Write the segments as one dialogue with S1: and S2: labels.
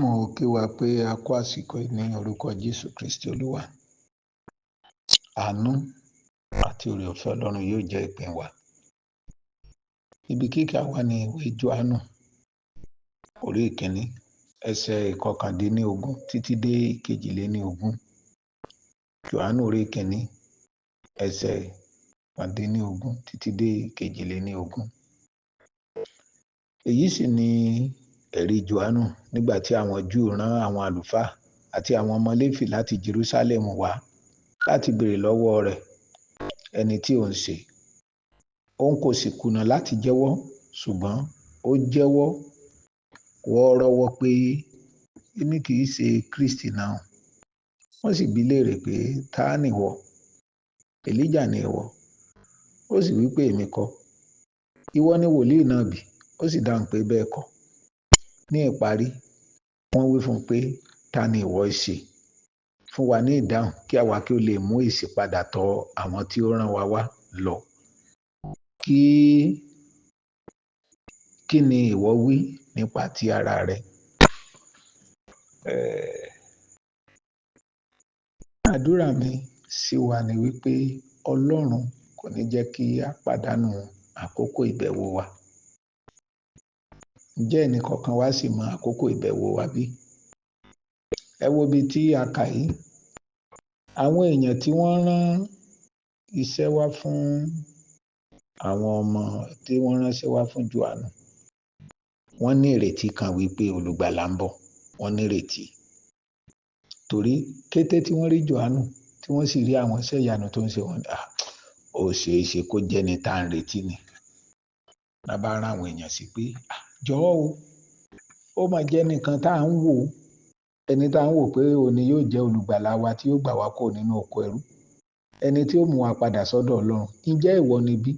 S1: Mo kí wa pé a kú àsìkò yìí ní orúkọ Jésù Kristi Olúwa. Àánú àti oore ọ̀fẹ́ Ọlọ́run yóò jẹ́ ìpín wa. Ibi kíkà wa ní ìwé Jòhánù orí ìkíní ẹsẹ̀ ìkọkàndínlógún títí dé ìkejìléníogún. Jòhánù orí ìkíní ẹsẹ̀ ìkọkàndínlógún títí dé ìkejìléníogún. Èyí sì ni ẹ̀rí Jòhánù nígbà tí àwọn Júù rán àwọn àlùfáà àti àwọn ọmọ Léfì láti Jerúsálẹ́mù wá láti béèrè lọ́wọ́ rẹ̀ ẹni tí òun ṣe. Òun kò sì kùnà láti jẹ́wọ́, ṣùgbọ́n ó jẹ́wọ́ wọ́ọ́rọ́wọ́ pé èmi kì í ṣe Kristi náà. Wọ́n sì bi léèrè pé ta ni ìwọ? Èlíjà ni ìwọ? Ó sì wí pé èmi kọ́. Ìwọ ni wòlíì náà bí? Ó sì dáhùn pé bẹ́ẹ̀ kọ́. Ní ìparí, wọ́n wí fún un pé ta ni ìwọ ṣe? Fún wa ní ìdáhùn kí àwa kí ó lè mú èsì padà tọ̀ àwọn tí ó rán wa wá lọ. Kí ni ìwọ wí nípa ti ara rẹ? Àdúrà mi sí wa ni wípé Ọlọ́run kò ní jẹ́ kí a pàdánù àkókò ìbẹ̀wò wa. Ǹjẹ́ ẹnì kọ̀ọ̀kan wa sì mọ àkókò ìbẹ̀wò wa bí? Ẹ wo ibi tí a kà yìí. Àwọn èèyàn tí wọ́n rán iṣẹ́ wá fún àwọn ọmọ tí wọ́n ránṣẹ́ wá fún Jòhánù, wọ́n ní ìrètí kan wípé olùgbàlà ń bọ̀. Wọ́n ní ìrètí. Torí kété tí wọ́n rí Jòhánù tí wọ́n sì rí àwọn iṣẹ́ ìyanu tó ń ṣe, wọ́n ní, ó ṣe é ṣe kó jẹ́ ẹni tá ń retí ni. La bá rán àwọn èèyàn sí pé, jọ̀ọ́ o, ó máa jẹ́ ẹnìkan tá ń wò, ẹni tá ń wò pé òun ni yóò jẹ́ olùgbàlà wa tí yóò gbà wá kúrò nínú oko ẹrú, ẹni tí ó mú wa padà sọ́dọ̀ Ọlọ́run. Ǹjẹ́ ìwọ ni bí?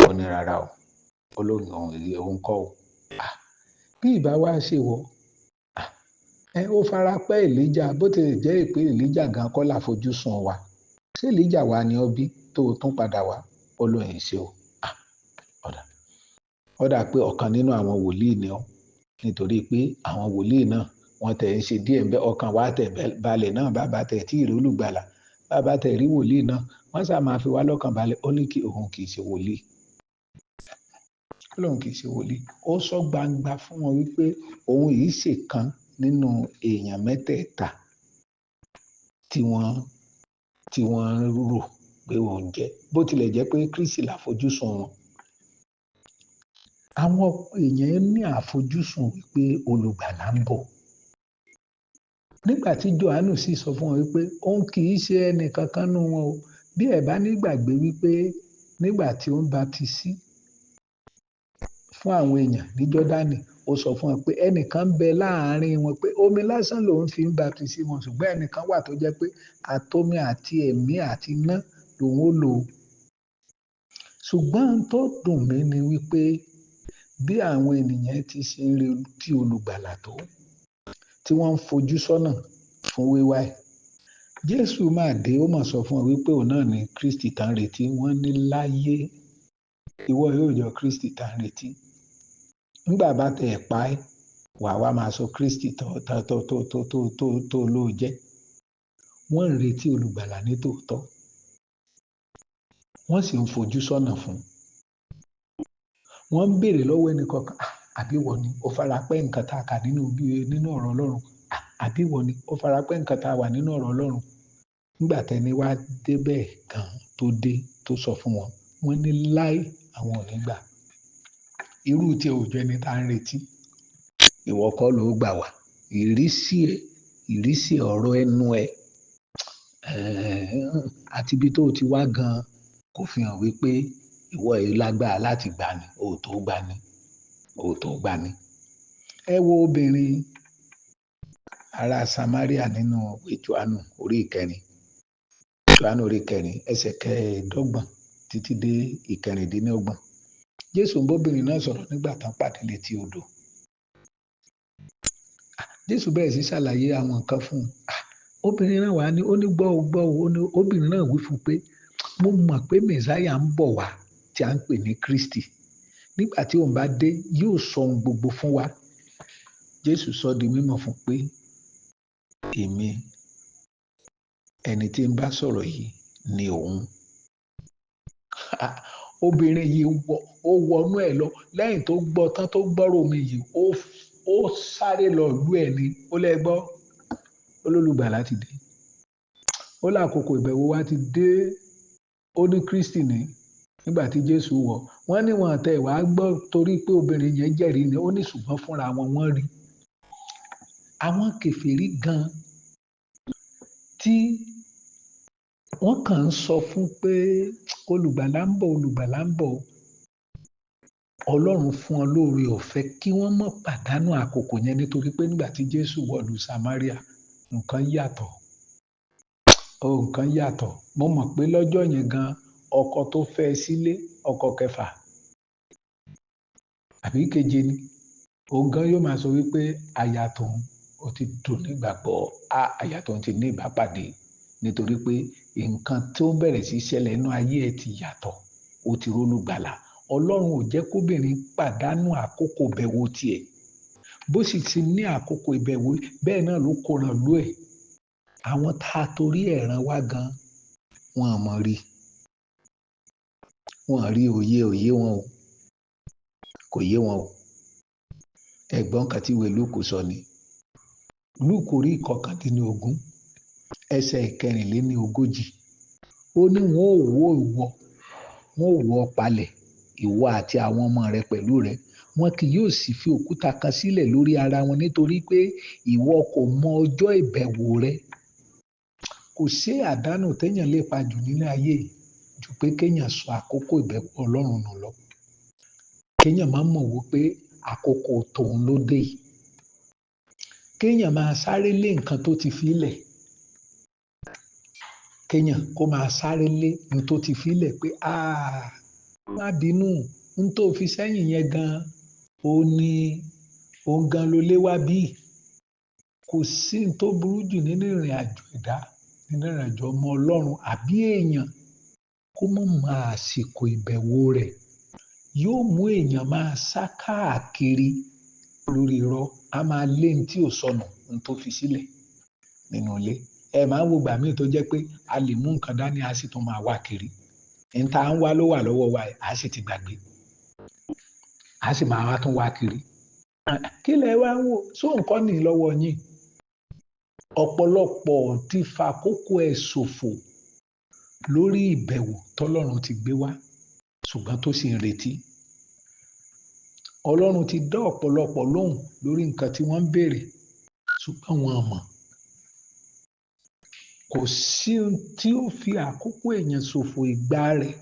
S1: Ó ní rárá o, ó lóun òun kọ́ o. Bí ìbá wa ṣe wọ, ó fara pẹ́ Èlíjà, bó ti jẹ́ pé Èlíjà gan kọ́ láfojúsùn wa. Ṣé Èlíjà wa ni ọ bí tó tún padà wá? Ó lóun ṣe o. Ọ̀dà. Ó dà pé ọ̀kan nínú àwọn wòlíì ni ọ́, nítorí pé àwọn wòlíì náà wọ́n tẹ̀ ń ṣe díẹ̀ ńbẹ́, ọkàn wa tẹ̀ balẹ̀ náà, bàbá tẹ̀ tí ì rí olùgbàlà, bàbá tẹ̀ rí wòlíì náà, wọ́n sá máa fi wá lọ́kàn balẹ̀. Ó ní kí òun kì í ṣe wòlíì. Ó lóun kì í ṣe wòlíì. Ó sọ gbangba fún wọn wípé òun yìí ṣe kan nínú èèyàn mẹ́tẹ̀ẹ̀ta tí wọ́n rò pé òun jẹ́, bó tilẹ̀ jẹ́ pé Kristi láfojúsùn wọn. Àwọn èèyàn ní àfojúsùn wípé olùgbàlà ń bọ̀. Nígbà tí Jòhánù sì sọ fún wọn wípé òun kì í ṣe ẹnì kankan nínú wọn o, bí ẹ bá ní gbàgbé wípé nígbà tí ó ń baptisí fún àwọn èèyàn ní Jọ́dánì, ó sọ fún wọn pé ẹnìkan ń bẹ láàárín wọn pé omi lásán lòun fi ń baptisí wọn, ṣùgbọ́n ẹnìkan wà tó jẹ́ pé àtomi àti ẹ̀mí àti iná lòun ó lò. Ṣùgbọ́n tó dùn mí ni wípé bí àwọn ènìyàn ti ṣe ń retí olùgbàlà tó, tí wọ́n ń fojú sọ́nà fún wíwá ẹ̀. Jésù máa dé, ó máa sọ fún wọn wípé òun náà ni Kristi tá ń retí. Wọ́n ní láyé, ìwọ yóò jọ Kristi tá ń retí. Nígbà bá tẹ̀ ẹ́ pa ẹ́, wà wá máa sọ Kristi tó tó tó tó tó tó tó tó ló jẹ́. Wọ́n ń retí olùgbàlà ní tòótọ́. Wọ́n sì ń fojú sọ́nà fún un. Wọ́n ń béèrè lọ́wọ́ ẹnì kọ̀ọ̀kan, àbí ìwọ ni ó fara pẹ́ nǹkan tá a kà nínú bí nínú ọ̀rọ̀ Ọlọ́run? Àbí ìwọ ni ó fara pẹ́ nǹkan tá a wà nínú ọ̀rọ̀ Ọlọ́run? Nígbà tẹ́ni wá dé bẹ́ẹ̀ gan tó dé tó sọ fún wọn, wọ́n ní láé àwọn ò ní gbà. Irú tí ò jẹ́ ẹni tá ń retí. Ìwọ kọ́ ló gbà wá. Ìrísí ẹ, ìrísí ọ̀rọ̀ ẹnu ẹ, àti ibi tó ti wá gan kò fi hàn wípé ìwọ yìí lágbára láti gbà ni, o ò tó gbà ni, o ò tó gbà ni. Ẹ wo obìnrin ará Samaria nínú ìwé Jòhánù orí ìkẹrin. Jòhánù orí ìkẹrin ẹsẹ̀ kẹẹ̀ẹ́dọ́gbọ̀n títí dé ìkẹrìndínlọ́gbọ̀n. Jésù ń bóbìnrin náà sọ̀rọ̀ nígbà tán pàdé létí odò. Jésù bẹ̀rẹ̀ sí ṣàlàyé àwọn nǹkan fún un. Obìnrin náà wá ní, ó ní gbọ́ o, gbọ́ o, ó ní obìnrin náà wí fún un pé mo mọ̀ pé Mèsáyà ń bọ̀ wá tí à ń pè ní Kristi. Nígbà tí òun bá dé, yóò sọ ohun gbogbo fún wa. Jésù sọ di mímọ̀ fún pé èmi ẹni tí ń bá sọ̀rọ̀ yìí ni òun. Obìnrin yìí ó wọnú ẹ̀ lọ lẹ́yìn tó gbọ́ tán, tó gbọ́rọ̀ omi yìí, ó sáré lọ ìlú ẹ̀ ni. Ó lẹ́ gbọ́, olólùgbàlà ti dé, ó lákòókò ìbẹ̀wò wa ti dé, ó ní Kristi ní. Nígbà tí Jésù wọ̀ wọ́n ní wọn tẹ ìwà gbọ́ torí pé obìnrin yẹn jẹ́rìí ni. Ó ní ṣùgbọ́n fúnra wọn wọ́n rí. Àwọn kèfèrí gan tí wọ́n kàn ń sọ fún pé olùgbàlà ń bọ̀, olùgbàlà ń bọ̀, Ọlọ́run fún ọ lóore ọ̀fẹ́ kí wọ́n má pàdánù àkókò yẹn, nítorí pé nígbà tí Jésù wọ̀lú Samaria, nǹkan yàtọ̀. Nǹkan yàtọ̀. Mo mọ̀ pé lọ́jọ́ yẹn gan, ọkọ tó fẹ́ sílé, ọkọ kẹfà àbí keje ni, òun gan yóò máa sọ wípé aya tòun ó ti dùn nígbàgbọ́, aya tòun ti ní ìbápàdé, nítorí pé nǹkan tó ń bẹ̀rẹ̀ sí ṣẹlẹ̀ nínú ayé ẹ̀ ti yàtọ̀, ó ti rólùgbàlà. Ọlọ́run ò jẹ́ kóbìnrin pàdánù àkókò ìbẹ̀wò tiẹ̀. Bó sì ti ní àkókò ìbẹ̀wò bẹ́ẹ̀ náà ló kóran lú ẹ̀. Àwọn tá a torí ẹ̀ rán wá gan, wọn mọ̀ rí. Wọn rí òye òye wọn o. Kò yé wọn o. Ẹ̀gbọ́n kan tí ìwé Lúùkù sọ ni. Lúùkù orí 19, ẹsẹ̀ 44. Ó ní wọn ò wó ìwọ, wọn ò wọ́ ọ palẹ̀, ìwọ àti àwọn ọmọ rẹ pẹ̀lú rẹ. Wọn kì yóò sì fi òkúta kan sílẹ̀ lórí ara wọn, nítorí pé ìwọ kò mọ ọjọ́ ìbẹ̀wò rẹ. Kò sí àdánù téèyàn lè pa jù nínú ayé yìí ju pé kéèyàn sọ àkókò ìbẹ̀wò Ọlọ́run nù lọ. Kéèyàn máa mọ̀ wó pé àkókò tòun ló dé yìí. Kéèyàn máa sáré lé nǹkan tó ti fi lẹ̀. Kéèyàn kó máa sáré lé ohun tó ti fi lẹ̀ pé má bínú, ohun tó fi sẹ́yìn yẹn gan, ó ní òun gan ló lé wá bí. Kò sí ohun tó burú jù nínú ìrìn àjò ẹ̀dá, nínú ìrìn àjò ọmọ Ọlọ́run àbí èèyàn kó mọ̀ mọ àsìkò ìbẹ̀wò rẹ̀. Yóò mú èèyàn máa sá káàkiri lórí irọ́, a máa lé ohun tí ò sọnù, ohun tó fi sílẹ̀ nínú ilé. Ẹ máa ń wo ìgbà míì tó jẹ́ pé a lè mú nǹkan dání, a sì tún máa wá kiri. Ohun tá ń wá ló wà lọ́wọ́ wa, a sì ti gbàgbé. A sì máa wá tún wá kiri. Kí lẹ wá ń wò? Ṣó nǹkan ní lọ́wọ́ yín? Ọ̀pọ̀lọpọ̀ ti fa àkókò ẹ̀ ṣòfò lórí ìbẹ̀wò tọ́lọ́run ti gbé wá, ṣùgbọ́n tó sì ń retí. Ọlọ́run ti dá ọ̀pọ̀lọpọ̀ lóhùn lórí nǹkan tí wọ́n ń béèrè, ṣùgbọ́n wọn mọ̀. Kò sí ohun tí ó fi àkókò èèyàn ṣòfò ìgbà rẹ̀,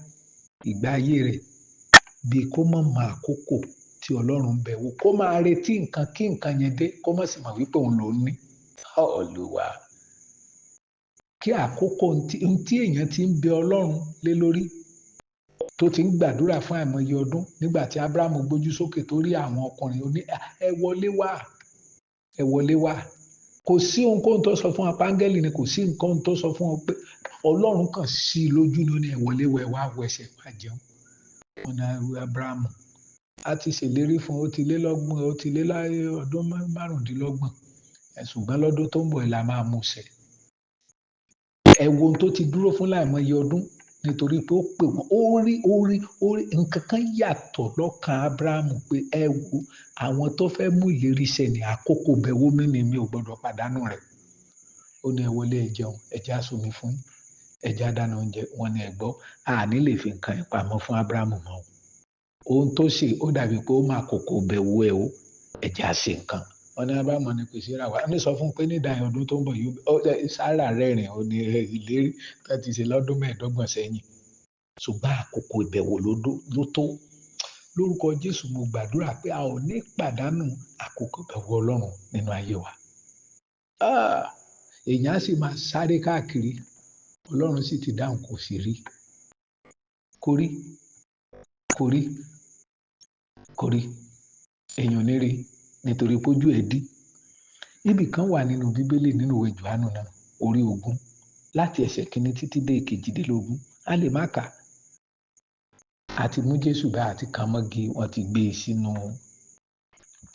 S1: ìgbà ayé rẹ̀, bí kó mọ̀ mọ àkókò tí Ọlọ́run ń bẹ̀ wò, kó máa retí nǹkan kí nǹkan yẹn dé, kó má sì mọ̀ wípé òun ló ní. Olúwa. Kí àkókò ohun tí èèyàn ti ń bẹ Ọlọ́run lé lórí, tó ti ń gbàdúrà fún àìmọye ọdún, nígbà tí Ábúráhámù gbójú sókè tó rí àwọn ọkùnrin, ó ní ẹ wọlé wá, ẹ wọlé wá. Kò sí ohunkóhun tó sọ fún wọn, páńgẹ́lì ni, kò sí nǹkan tó sọ fún wọn pé Ọlọ́run kàn sí i lójú ní ó ní ẹ wọlé wá, ẹ wá wẹsẹ̀ wá jẹun. Wọ́n ní Ábúráhámù, a ti ṣèlérí fún ó ti lé lọ́gbọ̀n, ó ti lé láyé ọdún 25, ṣùgbọ́n lọ́dún tó ń bọ̀ la máa mú ṣẹ. Ẹ wo ohun tó ti dúró fún láìmọye ọdún, nítorí pé ó pè wọ́n, ó rí, ó rí, ó rí nǹkan kan yàtọ̀ lọ́kàn Ábúráhámù pé ẹ wo àwọn tó fẹ́ mú ìlérí ṣẹ ní àkókò bẹ̀wò mi ni mi ò gbọdọ̀ pàdánù rẹ̀. Ó ní ẹ wọlé ẹ jẹun, ẹ jẹ́ aṣọ mi fún yín, ẹ jẹ́ àdánù oúnjẹ. Wọ́n ní ẹ gbọ́, a ní lè fi nǹkan ìpamọ́ fún Ábúráhámù mọ́ o. Ohun tó ṣe ó dàbí pé ó máa kókó bẹ̀wò ẹ o, ẹ jẹ́ àṣẹ nǹkan. Wọ́n ní Ábúráhámù ní pèsè ra wá. Ó ní sọ fún pé ní ìdáyìn ọdún tó ń bọ̀ yóò, Sárà rẹ́rìn-ín, ó ní ìlérí tó ti ṣe lọ́dún 25 sẹ́yìn. Ṣùgbọ́n àkókò ìbẹ̀wò ló tó. Lórúkọ Jésù mo gbàdúrà pé a ò ní pàdánù àkókò ìbẹ̀wò Ọlọ́run nínú ayé wa. Èèyàn á sì máa sáré káàkiri. Ọlọ́run sì ti dáhùn, kò sì rí. Kò rí. Kò rí. Kò rí. Èèyàn ò ní rí nítorí pé ojú ẹ̀ dí. Ibì kan wà nínú Bíbélì nínú ìwé Jòhánù náà, orí 20, láti ẹsẹ̀ 1 títí dé 18, a lè má kà. A ti mú Jésù bá àti kan mọ́gi, wọ́n ti gbé e sínú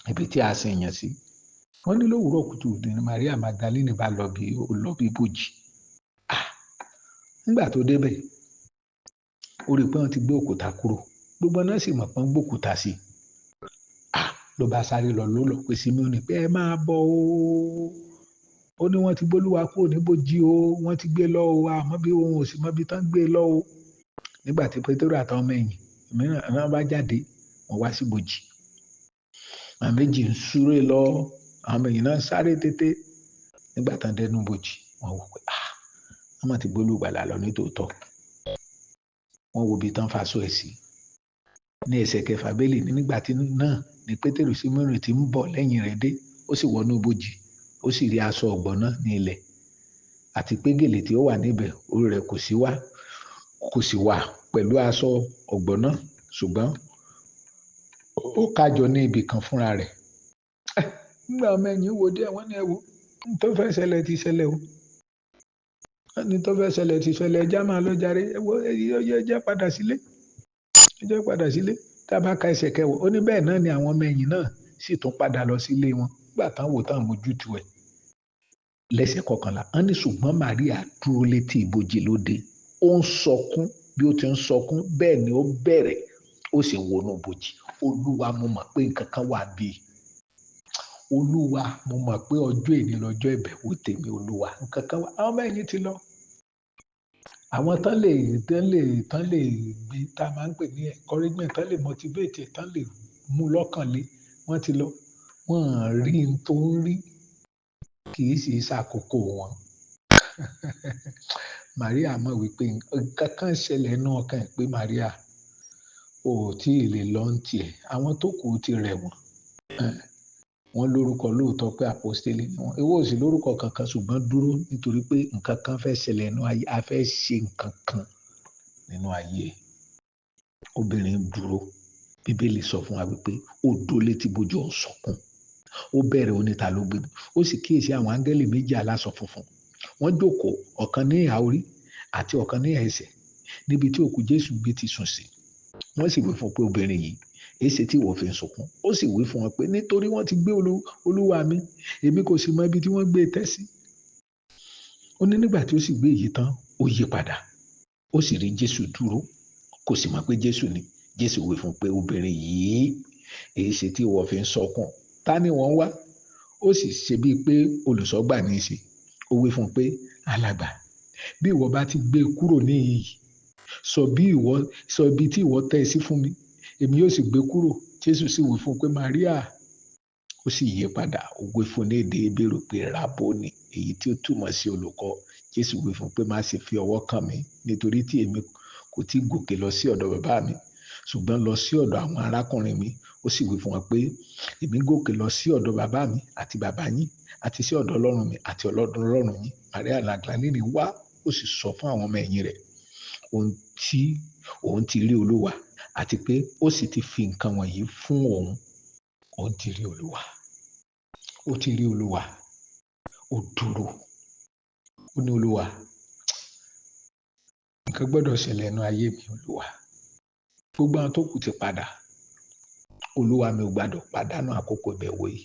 S1: ibi tí a sin èèyàn sí. Wọ́n ní lówùúrọ̀ kùtù ní Maria Magdalene bá lọ bí ó lọ bí ibojì. Nígbà tó débẹ̀, ó rí i pé wọ́n ti gbé òkúta kúrò. Gbogbo náà sì mọ̀ pé wọ́n gbókúta sí i. Ló bá sáré lọ ló lọ pé Símíọ́nì pé ẹ máa bọ̀ o. Ó ní wọ́n ti gbólúwa kúrò níbojì o, wọ́n ti gbé lọ o, àmọ́ bí òun ò sì mọ ibi tán gbé lọ o. Nígbà tí Pétérù àtàwọn ọmọ ẹ̀yìn mìíràn náà bá jáde, wọ́n wá sí ibojì. Àwọn méjì ń súré lọ, àwọn ọmọ ẹ̀yìn náà ń sáré tètè. Nígbà tán dẹnu ibojì, wọ́n wò pé wọ́n mà ti gbólúgbàlà lọ nítòótọ́. Wọ́n wo ibi tán faṣọ ẹ̀ sí. Ní ẹsẹ̀ kẹfà Bíbélì ní nígbà tí náà ni Pétérù Símíọ́nì ti ń bọ̀ lẹ́yìn rẹ̀ dé, ó sì wọnú ibojì, ó sì rí aṣọ ọ̀gbọ̀ náà ní ilẹ̀, àti pé gèlè tí ó wà níbẹ̀ orí rẹ̀ kò sì wà pẹ̀lú aṣọ ọ̀gbọ̀ náà, ṣùgbọ́n ó kájọ ní ibì kan fúnra rẹ̀. Nígbà ọmọ ẹ̀yìn wo díẹ̀, wọ́n ní ẹ wo, ní tó fẹ́ ṣẹlẹ̀ ti ṣẹlẹ̀ o. Ní tó fẹ́ ṣẹlẹ̀ ti ṣẹlẹ̀, ẹja máa lọ jàre, ẹ wo, ẹ jẹ́ padà sílé. Ẹ jẹ́ padà sílé. Tá a bá ka ẹsẹ̀ kẹwàá, ó ní bẹ́ẹ̀ náà ni àwọn ọmọ ẹ̀yìn náà sì tún padà lọ sílé wọn. Nígbà tán wò tán mójútu ẹ̀. Lẹ́sẹ̀ kọkànlá, wọ́n ní ṣùgbọ́n Maria dúró létí ibojì lóde. Ó ń sọkún bí ó ti ń sọkún, bẹ́ẹ̀ ni ó bẹ̀rẹ̀, ó sì wọnú ibojì. Olúwa, mo mọ̀ pé nǹkan kan wà bí. Olúwa, mo mọ̀ pé ọjọ́ èní lọ́jọ́ ìbẹ̀wò tèmi, Olúwa. Nǹkan kan wà. Àwọn ọmọ ẹ̀yìn ti lọ. Àwọn tán lè gbé tá a máa ń pè ní encouragement, tán lè motivate, tán lè mú lọ́kàn lé, wọ́n ti lọ. Wọ́n rí n tó ń rí, kì í sì ṣàkókò wọn. Maria mọ̀ wípé nǹkan kan ṣẹlẹ̀ nínú ọkàn ẹ̀ pé Maria ò tí ì lè lọ ń tiẹ̀. Àwọn tó kù ti rẹ̀ wọ́n. Wọ́n lórúkọ lóòótọ́ pé àpọ́stélì ni wọ́n. Ìwọ ò sì lórúkọ kankan, ṣùgbọ́n dúró nítorí pé nǹkan kan fẹ́ ṣẹlẹ̀ nínú ayé, a fẹ́ ṣe nǹkan kan nínú ayé. Obìnrin dúró. Bíbélì sọ fún wa wípé ó dó létí bojú ó ń sọkún. Ó bẹ̀rẹ̀ oníta ló gbé. Ó sì kíyèsí àwọn áńgẹ́lì méjì aláṣọ funfun. Wọ́n jókòó, ọ̀kan ní ìhà orí àti ọ̀kan ní ìhà ẹsẹ̀, níbi tí òkú Jésù gbé ti sùn sí. Wọ́n sì wí fún un pé obìnrin yìí, èéṣe tí ìwọ fi ń sunkún? Ó sì wí fún wọn pé nítorí wọ́n ti gbé Olúwa mi, èmi kò sì mọ ibi tí wọ́n gbé e tẹ́ sí. Ó ní nígbà tí ó sì gbé èyí tán, ó yí padà, ó sì rí Jésù dúró, kò sì mọ̀ pé Jésù ni. Jésù wí fún un pé obìnrin yìí, èéṣe tí ìwọ fi ń sọkún? Ta ni wọ́n wá? Ó sì ṣe bíi pé olùṣọ́gbà ní í ṣe. Ó wí fún un pé alàgbà, bí ìwọ bá ti gbé e kúrò níhìn yìí, sọ ibi tí ìwọ tẹ́ ẹ sí fún mi, èmi yóò sì gbé kúrò. Jésù sì wí fún un pé Maria. Ó sì yí padà, ó wí fún un ní èdè Hébérù pé Rábónì, èyí tí ó túmọ̀ sí olùkọ́. Jésù wí fún un pé má ṣe fi ọwọ́ kàn mí, nítorí tí èmi kò tí gòkè lọ sí ọ̀dọ̀ bàbá mi, ṣùgbọ́n lọ sí ọ̀dọ̀ àwọn arákùnrin mi. Ó sì wí fún wọn pé èmi gòkè lọ sí ọ̀dọ̀ bàbá mi àti bàbá yín, àti sí ọ̀dọ̀ Ọlọ́run mi àti Ọlọ́run yín. Maria Magdalene wá, ó sì sọ fún àwọn ọmọ ẹ̀yìn rẹ̀ ohun tí òun ti rí Olúwa, àti pé ó sì ti fi nǹkan wọ̀nyí fún òun. Òun ti rí Olúwa. Ó ti rí Olúwa. Ó dúró. Ó ní Olúwa, nǹkan gbọ́dọ̀ ṣẹlẹ̀ nínú ayé mi, Olúwa. Gbogbo àwọn tó kù ti padà. Olúwa, mi ò gbọdọ̀ pàdánù àkókò ìbẹ̀wò yìí.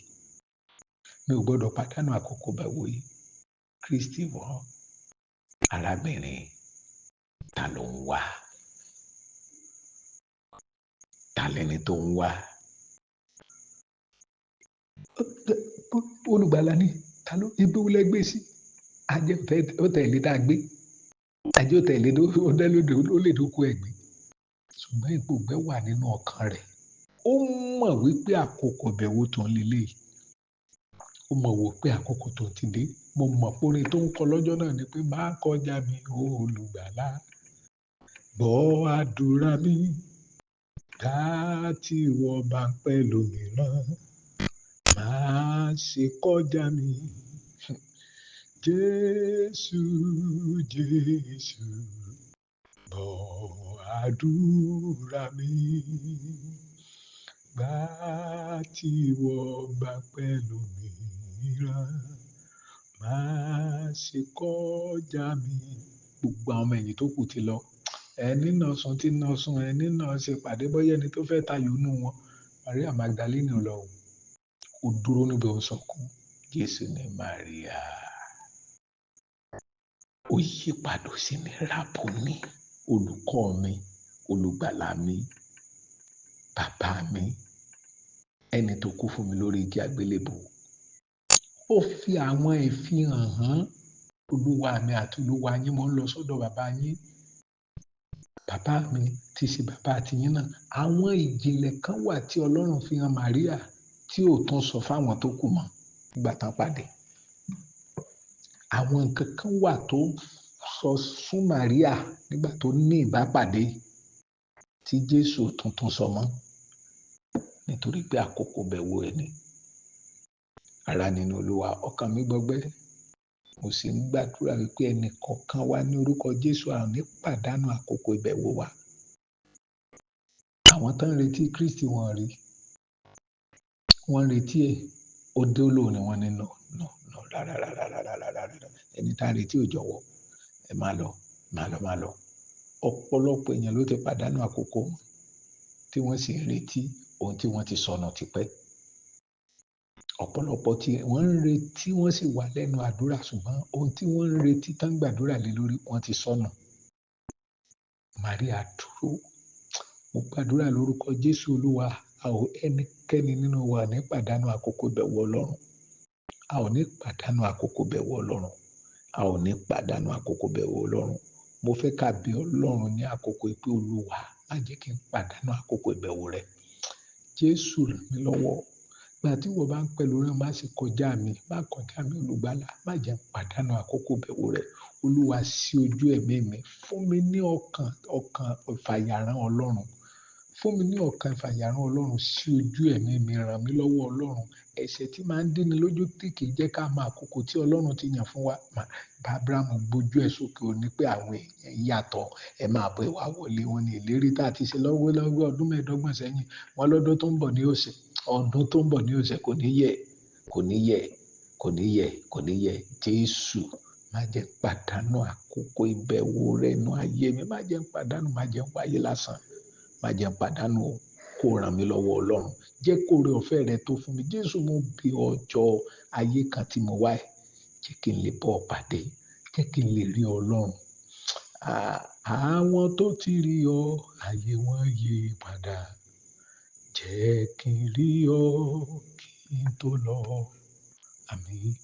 S1: Mi ò gbọdọ̀ pàdánù àkókò ìbẹ̀wò yìí. Kristi wọ́, arábìnrin, ta ló ń wá? Ta lẹni tó ń wá? Olùgbàlà ni, ta ló ibi wo lẹ gbé sí? Ajé ó tẹ̀lé tá a gbé. Ajé ó tẹ̀lé ó dẹ́ lóde, ó lè dókú ẹ̀ gbé. Ṣùgbọ́n ìpòǹgbẹ wà nínú ọkàn rẹ̀. Ó mọ̀ wípé àkókò ìbẹ̀wò tó ń lélẹ̀ yìí. Ó mọ̀ wò pé àkókò tó ti dé. Mo mọ̀ pé orin tó ń kọ lọ́jọ́ náà ni pé má kọjá mi, olùgbàlà. Gbọ́ àdúrà mi, ká tí ìwọ bá ń pẹ́ lómìíràn, má ṣe kọjá mi. Jésù, Jésù, gbọ́ àdúrà mi. Gbà tí ìwọ bá pẹ́ lómìíràn, má ṣe kọjá mi. Gbogbo àwọn ọmọ ẹ̀yìn tó kù ti lọ. Ẹni náà sùn tí náà sùn, ẹni náà ṣe pàdé bọ́yá ẹni tó fẹ́ tayò nínú wọn. Maria Magdalene lọ wò. Ó dúró níbi ó ń sọkún. Jésù ní Màríà. Ó yí padà sí ní Rábónì, olùkọ́ mi, olùgbàlà mi, bàbá mi, ẹni tó kú fún mi lórí igi àgbélébùú. Ó fi àwọn ìfihàn hàn. Olúwa mi àti Olúwa yín, mo ń lọ sọ́dọ̀ bàbá yín. Bàbá mi ti ṣe bàbá tiyín náà. Àwọn ìjìnlẹ̀ kan wà tí Ọlọ́run fi hàn Màríà tí ò tún sọ fáwọn tó kù mọ́ nígbà tán pàdé. Àwọn nǹkan kan wà tó sọ fún Màríà nígbà tó ní ìbápàdé tí Jésù tuntun sọ mọ́, nítorí pé àkókò bẹ̀wò ẹni. Ará nínú Olúwa, ọkàn mi gbọgbẹ́. Mo sì ń gbàdúrà wípé ẹnì kọ̀ọ̀kan wa ní orúkọ Jésù a ò ní pàdánù àkókò ìbẹ̀wò wa. Àwọn tó ń retí Kristi wọn rí. Wọ́n ń retí ẹ̀, ó dé olóhùn ni wọ́n ní no, no, no, rárá, rárá, rárá, rárá, rárá. Ẹni tá a retí ò jọ̀wọ́. Ẹ máa lọ, máa lọ, máa lọ. Ọ̀pọ̀lọpọ̀ èèyàn ló ti pàdánù àkókò wọn tí wọ́n sì ń retí ohun tí wọ́n ti sọnù tipẹ́. Ọ̀pọ̀lọpọ̀ tí wọ́n ń retí wọ́n sì wà lẹ́nu àdúrà, ṣùgbọ́n ohun tí wọ́n ń retí tán gbàdúrà lé lórí wọ́n ti sọnù. Màríà dúró. Mo gbàdúrà lórúkọ Jésù Olúwa, a ò ẹnikẹ́ni nínú wa ní pàdánù àkókò ìbẹ̀wò Ọlọ́run. A ò ní pàdánù àkókò ìbẹ̀wò Ọlọ́run. A ò ní pàdánù àkókò ìbẹ̀wò Ọlọ́run. Mo fẹ́ ká bí Ọlọ́run ní àkókò ìpè Olúwa, má jẹ́ kí n pàdánù àkókò ìbẹ̀wò rẹ. Jésù ràn mí lọ́wọ́. Ìgbà tí ìwọ bá ń pẹ̀lú rẹ, má ṣe kọjá mi, má kọjá mi olùgbàlà, má jẹ́ n pàdánù àkókò ìbẹ̀wò rẹ. Olúwa ṣí ojú ẹ̀mí mi, fún mi ní ọkàn, ọkàn ìfàyàrán Ọlọ́run. Fún mi ní ọkàn ìfàyàrán Ọlọ́run, ṣí ojú ẹ̀mí mi, ràn mí lọ́wọ́ Ọlọ́run. Ẹ̀ṣẹ̀ tí máa ń díni lójú tí kì í jẹ́ ká mọ àkókò tí Ọlọ́run ti yàn fún wa. Bá Abrahamu gbójú ẹ̀ sókè ó ní pé àwọn èèyàn yàtọ̀, ẹ máa bọ̀ ẹ wá wọlé wọn ní ìlérí tá a ti ṣe lọ́wọ́lọ́wọ́ ọdún mẹ́ẹ̀ẹ́dọ́gbọ̀n sẹ́yìn. Wọ́n lọ́dún tó ń bọ̀ ní ọ̀sẹ̀, ọdún tó ń bọ̀ ní ọ̀sẹ̀ kò ní yẹ̀, kò ní yẹ̀, kò ní yẹ̀, kò ní yẹ̀. Jésù, má jẹ́ pàdánù àkókò ìbẹ̀wò rẹ nínú ayé mi, má jẹ́ pàdánù, má jẹ́ wáyé lásán, má jẹ́ pàdánù o. Kó ràn mí lọ́wọ́ Ọlọ́run. Jẹ́ kó ore ọ̀fẹ́ rẹ tó fún mi. Jésù, mo bí ọjọ́ ayé kan tí mo wá ẹ̀. Jẹ́ kí n lè bọ́ ọ pàdé. Jẹ́ kí n lè rí Ọlọ́run. Àwọn tó ti rí ọ, ayé wọn yí padà. Jẹ́ kí n rí ọ kí n tó lọ. Àmín.